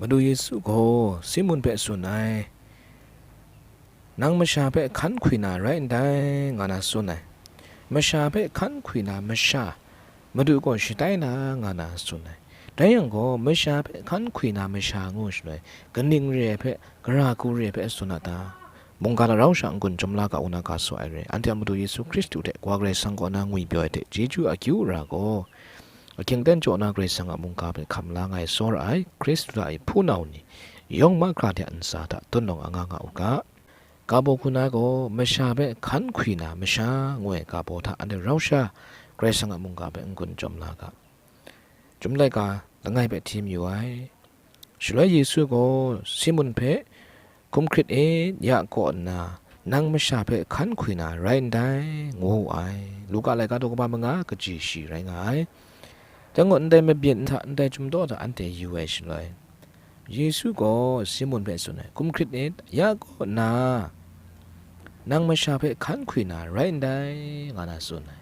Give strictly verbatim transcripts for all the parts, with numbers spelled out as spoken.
Madu Yesu gaw Simun hpe tsun ai, "Nang masha hpe hkan hkwi na rai ndai," nga na tsun ai. Masha hpe hkan hkwi na masha, Madu gaw shatai na nga na tsun ai. Dai yang gaw, masha hpe hkan hkwi na masha ngu shaloi, kaning re ai hpe, gara hku re ai hpe tsun a ta? Mungga hta rau sha n-gun chyum la ga u na ga saw ai re. Anhte a Madu Yesu Hkristu hte Wa Karai Kasang kaw na ngwipyaw ai hte chyeju akyu ara gaw, ahkying aten jaw na Karai Kasang a mungga hpe hkam la nga ai tsawra ai Hkristu a hpunau ni yawng mahkra hte a ntsa hta tun lawng anga nga u ga. Ga baw hku na gaw, masha hpe hkan hkwi na masha ngu ai ga baw hta anhte rau sha Karai Kasang a mungga hpe n-gun chyum la ga. Chyum laika langai hpe hti mayu ai. Shaloi Yesu gaw Simun hpe, "Hkum hkrit e, ya kaw nna, nang masha hpe hkan hkwi na rai ndai," ngu wu ai. Luka laika daw kaba manga kaji shi rai nga ai. Dai gaw, ndai mabyin hta, ndai chyum daw hta anhte yu ai shaloi, Yesu gaw Simun hpe tsun ai, "Hkum hkrit e, ya kaw nna, nang masha hpe hkan hkwi na rai ndai," nga na tsun ai.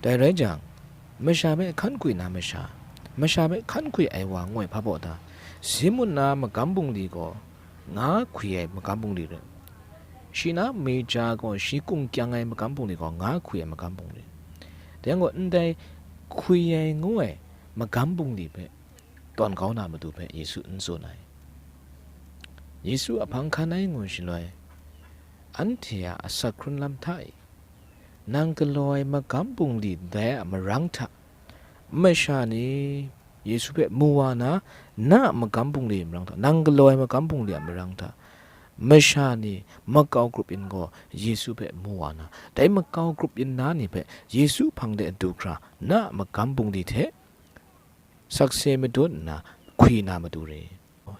Dai rai jang, masha hpe hkan hkwi na masha, masha hpe hkan hkwi ai wa ngu ai hpa baw ta? Simun na magam bungli gaw nga hkwi ai magam bungli rai, shi na meja gaw shi kung kyang ai magam bungli gaw nga hkwi ai magam bungli. Dai yang gaw, ndai hkwi ai ngu ai magam bungli hpe tawn kau na matu hpe Yesu n tsun ai. Yesu a hpang hkan ai ngu shaloi, anhte a asak hkrun lam hta e, nang galaw ai magam bungli ndai a marang hta, masha ni Yesu hpe mu wa na, na a magam bungli marang hta, nang galaw ai magam bungli a marang hta, masha ni makau grup yin gaw Yesu hpe mu wa na, dai makau grup yin na ni hpe Yesu hpang de du hkra, na a magam bungli hte sakse madun nna hkwi na matu re.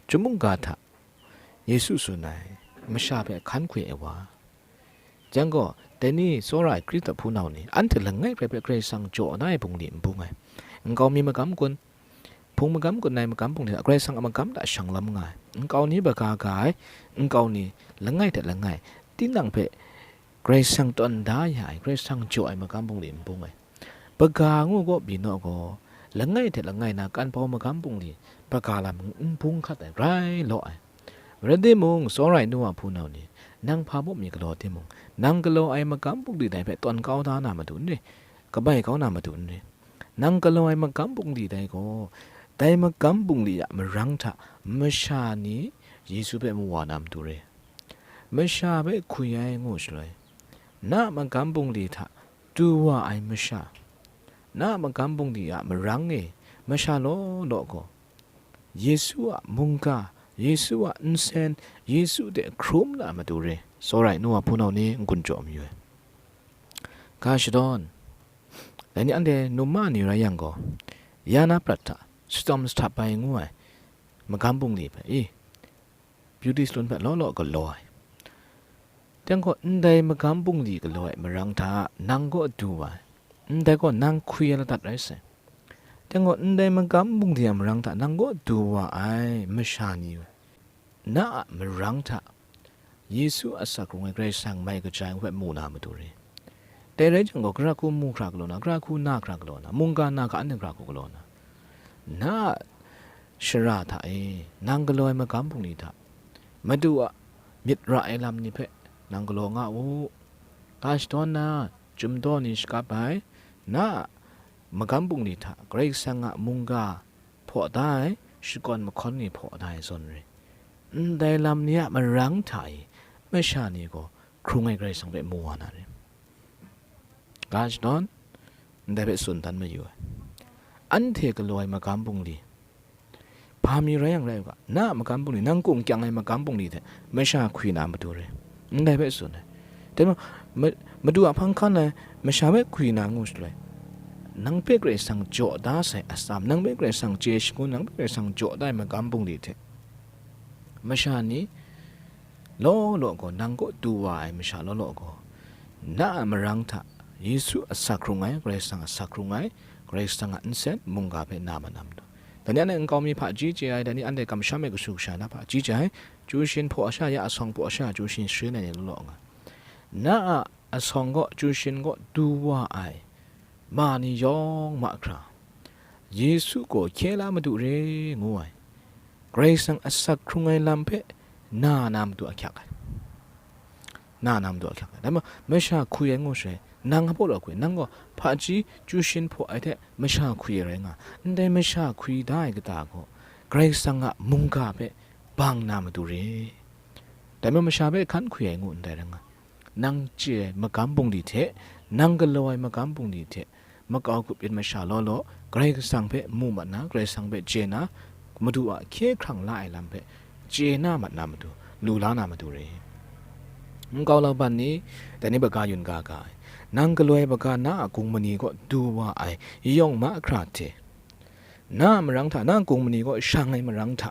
Chyum mungga hta Yesu tsun ai, masha hpe hkan hkwi ai wa. Jang gaw, dai ni tsawra ai Hkristu hpunau ni, anhte langai hkrai hpe Karai Kasang jaw na ai bungli n bung ai. Nkau mi magam kun, hpung magam kun ai magam bungli hta Karai Kasang a magam hta shang lam nga ai. Nkau ni baga ga ai, nkau ni langai hte langai, tinang hpe Karai Kasang tawn da ya ai, Karai Kasang jaw ai magam bungli n bung ai. Baga ngu gaw byin naw gaw, langai hte langai na kan pau magam bungli, baga lam n bung hkat ai, grai law ai. Rai timung, tsawra ai nu wa hpunau ni, nang hpa baw mi galaw timung, nang galaw ai magam bungli dai hpe tawn kau da na matu n re, kabai kau na matu n re. Nang galaw ai magam bungli dai gaw, dai magam bungli a marang hta masha ni Yesu hpe mu wa na matu re. Masha hpe hkwi ai ngu shaloi, na a magam bungli hta du wa ai masha, na a magam bungli a marang e masha law law gaw, Yesu a mungga, Yesu a nsen, Yesu de hkrum na matu re. Tsawra ai nu wa hpunau ni n-gun jaw mayu ai. Ga shadawn, dai ni anhte num ma ni rai yang gaw, ya na prat hta shadawn shahtap ai ngu ai magam bungli hpe, i, beauty salon hpe law law galaw ai. Dai gaw, ndai magam bungli galaw ai marang hta nang kaw du wa ai, ndai gaw nang hkwi ai ladat rai sai. Dai gaw, ndai magam bungli a marang hta nang kaw du wa ai masha ni, na a marang hta Yesu a asak hkrung ai Karai Kasang mai kaja ai hpe mu na matu re. Dai rai jang gaw, gara hku mu hkra galaw na, gara hku na hkra galaw na, mungga na hka anhte gara hku galaw na, na a shara hta e, nang galaw ai magam bungli hta, Madu a myit ra ai lam ni hpe nang galaw nga u. Ga shadawn na, chyum daw ni shakap ai, na a magam bungli hta Karai Kasang a mungga hpaw da ai, shakawn mahkawn ni hpaw da ai zawn re. Ndai lam ni a marang hta e, masha ni gaw hkrung ai Karai Kasang hpe mu wa na re. Ga shadawn, ndai hpe tsun dan mayu ai. Anhte galaw ai magam bungli, hpa mi rai yang rai u ga, na a magam bungli, nang kung kyang ai magam bungli hte masha hkwi na matu re. Ndai hpe tsun ai. Dai maw, ma-, Madu a hpang hkan ai masha hpe hkwi na ngu shaloi, nang hpe Karai Kasang jaw da sai atsam, nang hpe Karai Kasang chye shangun, nang hpe Karai Kasang jaw da ai magam bungli hte masha ni law law gaw, nang kaw du wa ai masha law law gaw, na a marang hta Yesu a asak hkrung ai, Karai Kasang a asak hkrung ai, Karai Kasang a nsen mungga hpe na mat na matu. Dai ni anhte nkau mi hpaji chye ai, dai ni anhte kamsham ai kashu kasha na hpaji chye ai, chyu shin hpaw sha, ya asawng hpaw sha, chyu shin sharin ai ni law law nga. Na a asawng kaw, chyu shin kaw du wa ai ma ni yawng mahkra, Yesu gaw hkye la madu re, ngu ai. Karai Kasang asak hkrung ai lam hpe na na matu ahkyak ai. Na na matu ahkyak ai. Dai ma, masha hkwi ai ngu shaloi, nang hpa law hkwi, nang gaw hpaji chyu shin hpaw ai hte masha hkwi ai rai nga, ndai masha hkwi da ai kata gaw, Karai Kasang a mungga hpe bang na matu re. Dai ma, masha hpe hkan hkwi ai ngu ndai rai nga. Nang chye ai magam bungli hte, nang galaw ai magam bungli hte, makau grup yin masha law law, Karai Kasang hpe mu mat na, Karai Kasang hpe chye na, Madu a hkye hkrang la ai lam hpe chye na mat na matu, lu la na matu re. Nkau laban ni, dai ni baga yun ga ga ai. Nang galaw ai baga na a gung mani kaw du wa ai yawng mahkra hte, na a marang hta, na a gung mani kaw shang ai marang hta,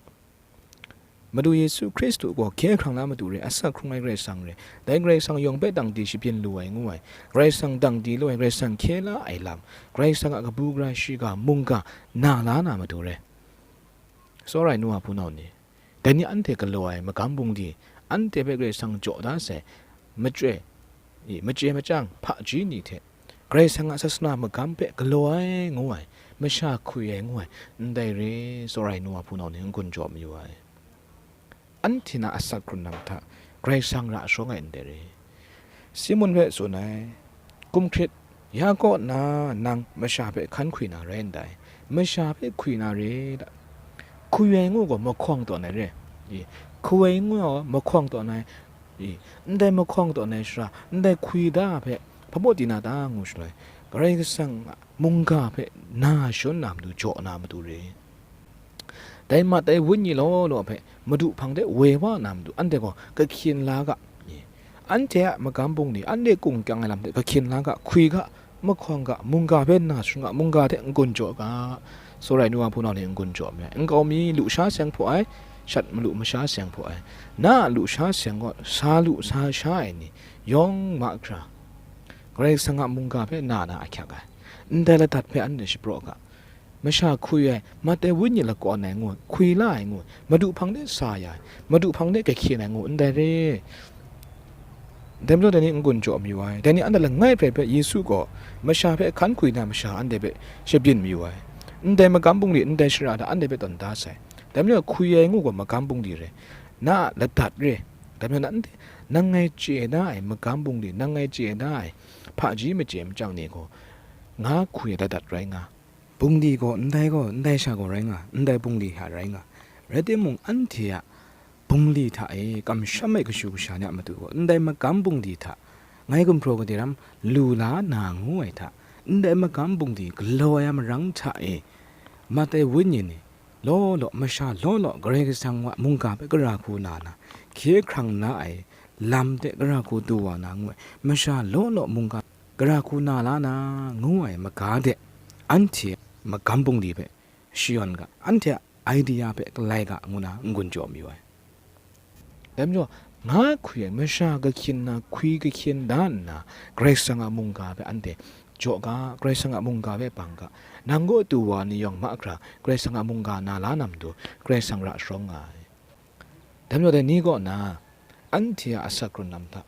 Madu Yesu Hkristu gaw hkye hkrang la matu re, asak hkrung ai Karai Kasang re. Dai Karai Kasang yawng hpe dang di shabyin lu ai ngu ai, Karai Kasang dang di lu ai, Karai Kasang hkye la ai lam, Karai Kasang a kabu gara shiga mungga na la na matu re. Tsawra ai nu wa hpunau ni, dai ni anhte galaw ai magam bungli, anhte hpe Karai Kasang jaw da sai, machyoi, i, machye machyang hpaji ni hte, Karai Kasang a sasana magam hpe galaw ai ngu ai, masha hkwi ai ngu ai, ndai re, tsawra ai nu wa hpunau ni n-gun jaw mayu ai. Anhte na asak hkrung lam hta Karai Kasang ra sharawng ai ndai re. Simun hpe tsun ai, Kum hkrit, ya kaw nna nang masha hpe hkan hkwi na rai ndai, masha hpe hkwi na re da. Hkwi ai ngu gaw mahkawng tawn ai re. I, hkwi ai ngu gaw mahkawng tawn ai. I, ndai mahkawng tawn ai shara, ndai hkwi da hpe hpa baw di na ta ngu shaloi, Karai Kasang a mungga hpe na sharawng na matu, jaw na matu re. Dai mat ai Wenyi law law hpe Madu hpang de woi wa na matu, anhte gaw kahkyin la ga. Anhte a magam bungli, anhte gung kyang ai lam hte kahkyin la ga, hkwi ga, mahkawng ga, mungga hpe na sharawng ga, mungga hte n-gun jaw ga. Tsawra ai nu wa hpunau ni n-gun jaw mi ai. Nkau mi lusha seng hpaw ai, shat malu masha seng hpaw ai. Na a lusha seng gaw sa lu sa sha ai ni yawng mahkra, Karai Kasang a mungga hpe na na ahkyak ai. Ndai ladat hpe anhte shapraw ga. Masha hkwi ai, mat ai Wenyi lakawn ai ngu, hkwi la ai ngu, Madu hpang de sa ya ai, Madu hpang de kahkyin ai ngu, ndai re. Dai majaw dai ni n-gun jaw mayu ai. Dai ni anhte langai hpe hpe Yesu gaw masha hpe hkan hkwi na masha anhte hpe shabyin mayu ai. Ndai magam bungli, ndai shara hta anhte hpe tawn da sai. Dai majaw hkwi ai ngu gaw magam bungli re, na a ladat re. Dai majaw na anhte, nang ngai chye da ai magam bungli, nang ngai chye da ai hpaji machye machyang ni gaw, nga hkwi ai ladat rai nga. Bungli gaw ndai gaw, ndai sha gaw rai nga, ndai bungli hta rai nga. Rai timung, anhte a bungli hta e kamsham ai kashu kasha ni a matu gaw, ndai magam bungli hta, ngai gumhpraw gade ram lu la na ngu ai hta, ndai magam bungli galaw ai a marang hta e, mat ai Wenyi ni, law law, masha law law, Karai Kasang wa mungga hpe gara hku na na, hkye hkrang la ai lam de gara hku du wa na ngu ai, masha law law mungga gara hku na la na ngu ai maga de, anhte magam bungli hpe shayawn ga, anhte a idea hpe galai ga ngu na n-gun jaw mayu ai. Dai majaw, nga hkwi ai masha kahkyin na, hkwi kahkyin da nna, Karai Kasang a mungga hpe anhte jaw ga, Karai Kasang a mungga hpe bang ga, nang kaw du wa ni yawng mahkra, Karai Kasang a mungga na la na matu, Karai Kasang ra sharawng nga ai. Dai majaw dai ni kaw na, anhte a asak hkrung lam hta,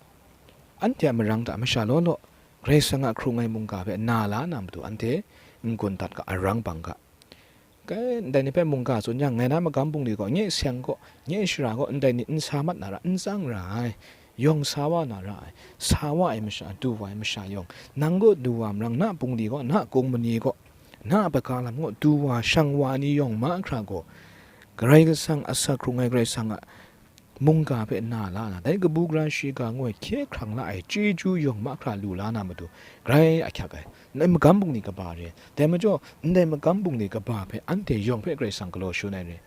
anhte a marang hta masha law law, Karai Kasang a hkrung ai mungga hpe na la na matu, anhte n-gun dat ga, arang bang ga. Kai, ndai ni hpe mungga tsun yang, ngai na magam bungli gaw, nye seng gaw, nye shara gaw, ndai ni n sa mat na ra, n tsang ra ai, yawng sa wa na ra ai, sa wa ai masha, du wa ai masha yawng, nang gaw du wa marang, na bungli gaw, na gung mani gaw, na a baga lam gaw, du wa, shang wa ni yawng mahkra gaw, Karai Kasang asak hkrung ai Karai Kasang a mungga hpe na la na, dai kabu gara shiga ngu ai hkye hkrang la ai chyeju yawng mahkra lu la na matu, grai ahkyak ai. Ndai magam bungli kaba re. Dai majaw, ndai magam bungli kaba hpe anhte yawng hpe Karai Kasang galaw sharawng ai re.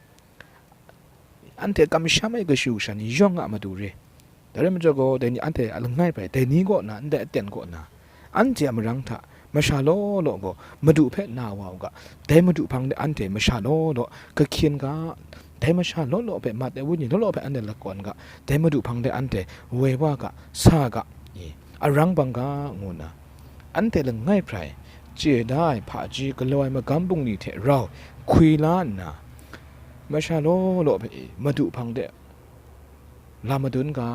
Anhte kamsham ai kashu kasha ni yawng a matu re. Dai rai majaw gaw, dai ni anhte a langai bai, dai ni kaw na, ndai aten kaw na, anhte a marang hta masha law law gaw Madu hpe na wa u ga, dai Madu hpang de anhte masha law law kahkyin ga, dai masha law law hpe mat ai Wenyi law law hpe anhte lakawn ga, dai Madu hpang de anhte woi wa ga, sa ga, i, arang bang ga, ngu nna, anhte langai hprai chye da ai hpaji galaw ai magam bungli hte rau hkwi la nna, masha law law hpe Madu hpang de lam madun ga,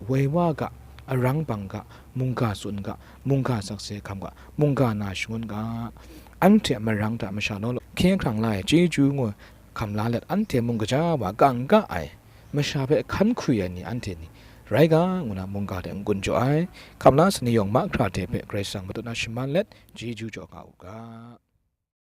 woi wa ga, arang bang ga, mungga tsun ga, mungga sakse hkam ga, mungga na shangun ga, anhte a marang hta masha law law hkye hkrang la ai chyeju ngu ai, hkam la let anhte mung kaja wa kang ka ai masha hpe hkan hkwi ai ni anhte ni rai ga ngu na mungga de n-gun jaw ai. Hkam la sa ni yawng mahkra hte hpe Karai Kasang matut na shaman let chyeju jaw nga u ga.